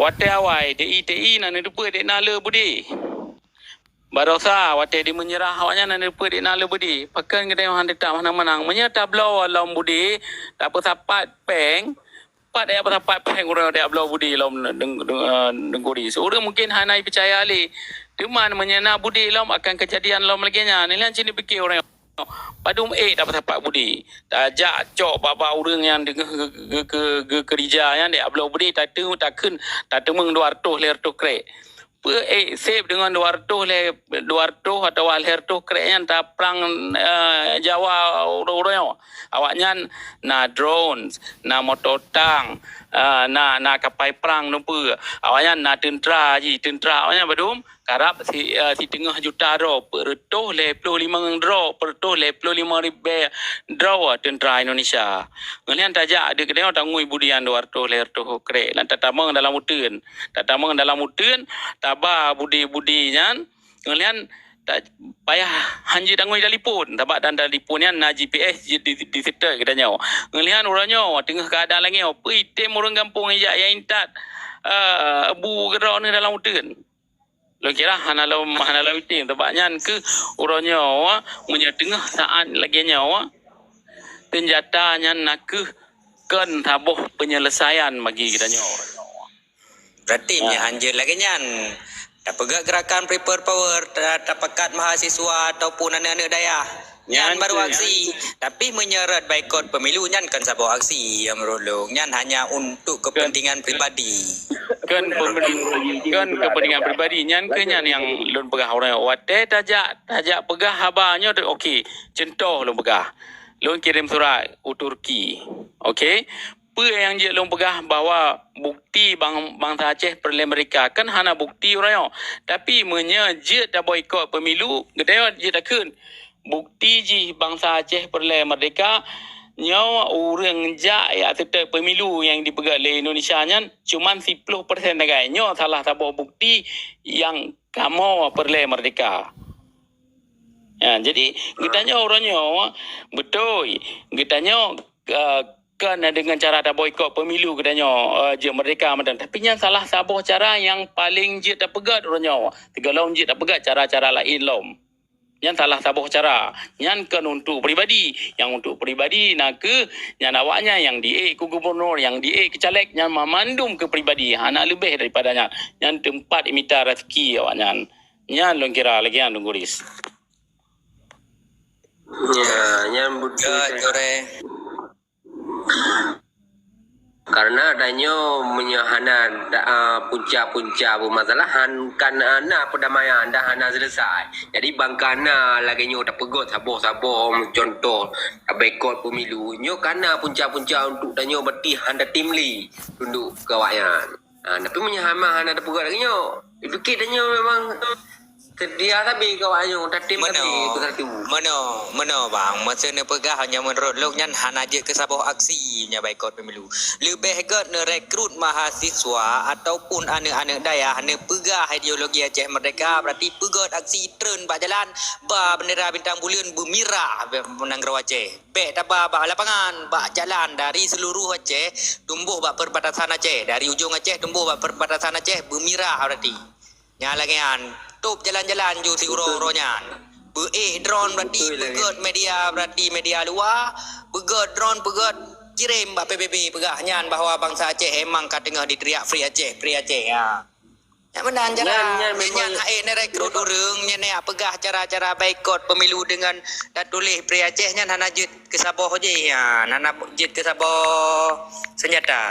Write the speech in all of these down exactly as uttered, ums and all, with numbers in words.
Watée awai, T I, T I na neuteupeue dek na le Budi. Barosa, watée di meunyeurah awaknyan na neuteupeue dek na le Budi. Pakon geutanyoe han teutab hana meunang. Meunyoe tabloe lom Budi, tapeusapat péng, pat ya peusapat péng ureuëng tabloe Budi lom deng-, deng-, eh, Teungku Ris. Ureuëng mungkin hana peucaya lé. Teuma meunyoe na Budi lom akan keujadian lom lagée nyan. Nyan cit neupike ureuëng. Padum ék tapeusapat Budi. Tajak cok bak-bak ureuëng nyang deungoe geu-, geu-, geu-, geukeurija nyan dek bloe Budi, tatu takheun, tateumeung dua reutôh lhée reutôh krek. Peue ék seb deungon dua reutôh lhée, dua reutôh atawa lhée reutôh krek nyan taprang, eh, Jawa uroe-uroe nyoe. Awaknyan na drones, na moto tang, eh, na, na kapai prang neupeu. Awaknyan na teuntra jih, teuntra awaknyan padum karab si, eh, siteungoh juta droe, peuet reutôh lhée ploh limong droe, peuet reutôh lhée ploh limong ribée droe teuntra Indonesia. Ngon nyan tajak di keudeh tangui Budi nyan dua reutôh lhée reutôh krek, lan tatamong dalam uteuen. Tatamong dalam uteuen, taba Budi-Budi nyan, ngon nyan ta-, payah hanjeuet tangui talipon, sabab dan talipon nyan na G P S di, di, di seutôt geutanyoe. Ngon nyan uroe nyoe teungoh keuadaan lagée nyoe, peue item ureuëng gampông ijak nyang intat, eh, bu keudroe neuh dalam uteuen. Lôn kira hana lom, hana lom item, sabab nyan keuh uroe nyoe, meunyoe teungoh saát lagée nyoe, teunjata nyan na keuh kon saboh peunyeuleusayan bagi geutanyoe. Berarti meunyoe hanjeuet lagée nyan, tapeugah gerakan people power, ta-, tapakat mahasiswa ataupun aneuëk-aneuëk dayah. Nyan baru aksi. Tapi meunyoe rot baikot pemilu, nyan kon saboh aksi, ya, meureuloh. Nyan hanya untuk kepentingan pribadi. Kon kepentingan pribadi. Nyan keuh nyan nyang lôn peugah uroe nyoe. Watée tajak, tajak peugah haba nyoe, okey. Contoh lôn peugah. Lôn kirém surat u Turki. Okey. Peue nyang jeuet lôn peugah bahwa bukti bang-, bansa Aceh peureulée meurdehka? Kan hana bukti uroe nyoe. Tapi meunyoe jeuet taboikot pemilu, geutanyoe jeuet takheun bukti jih bansa Aceh peureulée meurdehka, nyoe ureuëng jak ya seutôt pemilu nyang dipeugét lé Indonesia nyan cuman siploh persen sagai. Nyoe salah saboh bukti nyang kamoe peureulée meurdehka. Ya, jadi geutanyoe uroe nyoe, beutôi, geutanyoe, eh, kon deungon cara taboikot pemilu geutanyoe, eh, jeuet meurdehka mantong. Tapi nyan salah saboh cara nyang paleng jeuet tapeugét uroe nyoe. Sigohlom jeuet tapeugét cara-cara laén lom. Nyan salah saboh cara. Nyan kon untuk pribadi. Nyang untuk pribadi na keuh nyan awaknyan nyang diék keu gubunur, nyang diék keu caleg, nyan mamandum keu pribadi. Hana leubeh daripada nyan. Nyan teumpat mita rezeki awaknyan. Nyan lôn kira lagée nyan, Teungku Ris. Ya, nyan beutôi. Ya, Jore. Karena tanyoe meunyoe hana da-, a, punca-punca peumasalahan, kan, a, na perdamaian dan hana selesai. Jadi, bang kana lagée nyoe tapeugét saboh-saboh, contoh, taboikot pemilu. Nyoe kana punca-punca untuk tanyoe berarti hana tatem lé tunduk keu awaknyan. Ha, tapi meunyoe hana, hana tapeugah lagée nyoe, ipike tanyoe memang seudia sabe keu awaknyoe, tatem sabe keu satu. Meunoe, meunoe bang, meuseu neupeugah nyoe meunurot lôn nyan hana jeuet keu saboh aksi nyoe baikot pemilu. Leubeh gét neurekrut mahasiswa ataupun aneuëk-aneuëk dayah neupeugah ideologi Aceh Merdeka, berarti peugét aksi treun bak jalan, ba bendera bintang buleuen beumirah nanggroe Aceh. Bék taba bak lapangan, bak jalan dari seluruh Aceh, tumboh bak perbatasan Aceh. Dari ujong Aceh tumboh bak perbatasan Aceh, beumirah berarti. Nyan lagée nyan, tôb jalan-jalan ju siuroe-uroe nyan. Beuék drone berarti, beutôi lagée peugét media berarti media luwa, peugét drone, peugét kirém bak P B B peugah nyan bahwa bansa Aceh emang ka teungoh diteriak Free Aceh, Free Aceh. Ha. Nyan meunan cara. Nyan, nyan memang nyan hak neurekrut ureuëng, nyan hak peugah cara-cara baikot pemilu deungon tatuléh Free Aceh nyan hana jeuet keu saboh jih, ya, hana jeuet keu saboh seunjata.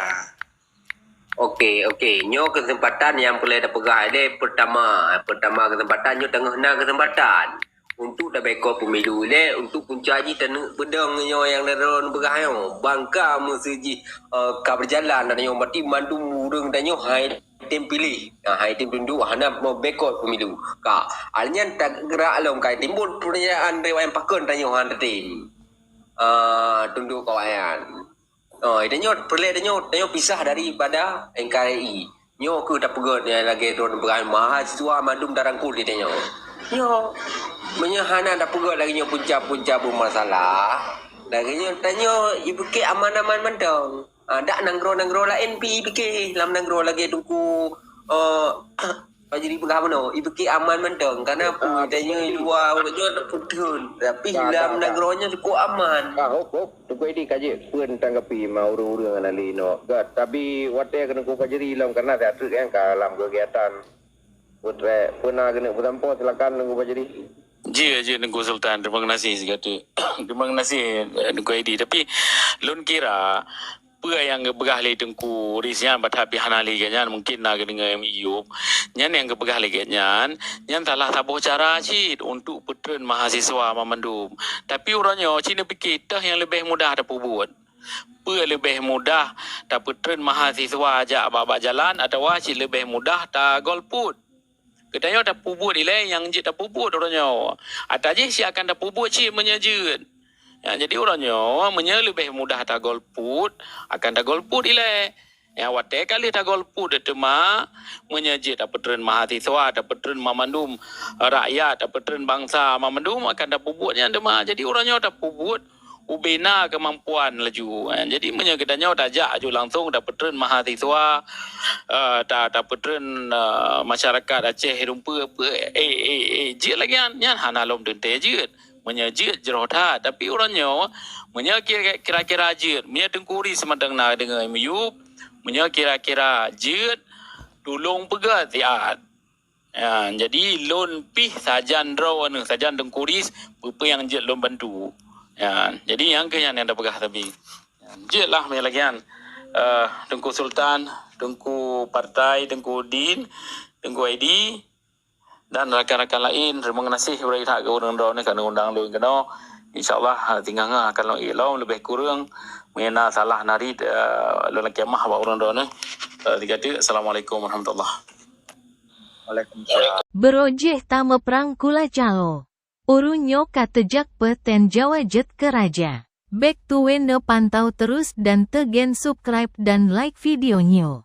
Oke, oke. Nyoe keuseumpatan nyang peureulée tapeugah ilée peurtama. Peurtama keuseumpatan nyoe teungoh na keuseumpatan. Untuk tabaikot pemilu ilée, untuk punca jih taneuk peudong nyoe nyang droeneuh peugah nyoe. Bangka meuseu jih, eh, ka beujalan dan nyoe berarti mandum ureuëng tanyoe hai tem piléh. Ha, hai tem tunduk hana meubaikot pemilu. Ka, hal nyan tageurak lom ka timbul peurtanyaan riwayat pakon tanyoe hana tem, ah, tunduk keu awaknyan. Oh, tanyoe peureulée tanyoe, tanyoe pisah daripada N K R I. Nyoe keuh tapeugét nyang lagée droeneuh peugah mahasiswa mandum tarangkul di tanyoe. Nyoe meunyoe hana tapeugét lagée nyoe punca-punca beumasalah, lagée nyoe tanyoe ipike aman-aman mantong. Ah, dak nanggroe-nanggroe laén pih ipike lam nanggroe lagèe Teungku, eh, Fajri peugah meunoe, ipike aman mantong. Karena peue, tanyoe luwa uroe nyoe peutheun. Tapi lam nanggroe nyoe cukup aman. Ah, hop, hop. Teungku Edi ka jeuet peue tanggapi ma ureueng-ureueng nyang na lé inoe. Gèt, tapi watèe keuneuk Teungku Fajri lom karena siat treuk nyang ka lam kegiatan. Putrek, peue na keuneuk peusampoe, silakan Teungku Fajri. Jeuet, jeuet Teungku Sultan. Terima kasih sigateuk. Terima kasih, eh, Teungku Edi. Tapi lôn kira peue nyang geupeugah lé Teungku Ris nyan, bah that pih hana lé gobnyan, mungkin na geudeungoe Umi Yup. Nyan nyang geupeugah lé gobnyan, nyan salah saboh cara cit untuk peutreun mahasiswa banmandum. Tapi uroe nyoe cit neupike toh nyang leubeh mudah tapeubuet. Peue leubeh mudah tapeutreun mahasiswa jak bak-bak jalan atawa cit leubeh mudah tagolput? Geutanyoe tapeubuet ilèe nyang jeuet tapeubuet uroe nyoe. Ata jih cit akan tapeubuet cit meunyoe jeuet. Ya, jadi uroe nyoe, meunyoe leubeh mudah tagolput, akan tagolput ilèe. Ya, watèe ka lheueh tagolput teuma, meunyoe jeuet tapeutreun mahasiswa, tapeutreun banmandum rakyat, tapeutreun bansa banmandum akan tapeubuet nyan teuma. Jadi uroe nyoe tapeubuet ubena keumampuan laju. Eh, jadi meunyoe geutanyoe tajak laju langsung tapeutreun mahasiswa, eh, ta-, tapeutreun, eh, masyarakat Aceh rumpun, eh, eh, eh, jeuet lagèe nyan, nyan hana lom teuntèe jeuet. Meunyoe jeuet jroh that, tapi uroe nyoe, meunyoe kira-, kira-kira jeuet, meunyoe Teungku Ris mantong na deungoe Umi Yup, meunyoe kira-kira jeuet, tulông peugah siat. Ya, jadi lôn pih sajan droeneuh, sajan Teungku Ris, peue-peue nyang jeuet lôn bantu. Ya, jadi nyang keuh nyan nyang tapeugah sabe. Ya, jeuet lah meunyoe lagèe nyan. Eh, Teungku Sultan, Teungku Partai, Teungku Din, Teungku Edi, dan rakan-rakan laén, terima kasih beurai that keu ureueng droeneuh ka neuundang lôn keunoe. Insya Allah, eh, tinggai akan lôn ék lom leubeh kureueng. Meunyoe na salah na riet, eh, lôn lakèe meu'ah bak ureueng droeneuh. Eh, sigateuk, Assalamualaikum warahmatullahi. Waalaikumsalam. Beurôh jih tameuprang kula calo. Ureueng nyoe ka teujak peuteun Jawa jeuet keu raja. Bèk tuwö neupantau terus dan teugen subscribe dan like video nyoe.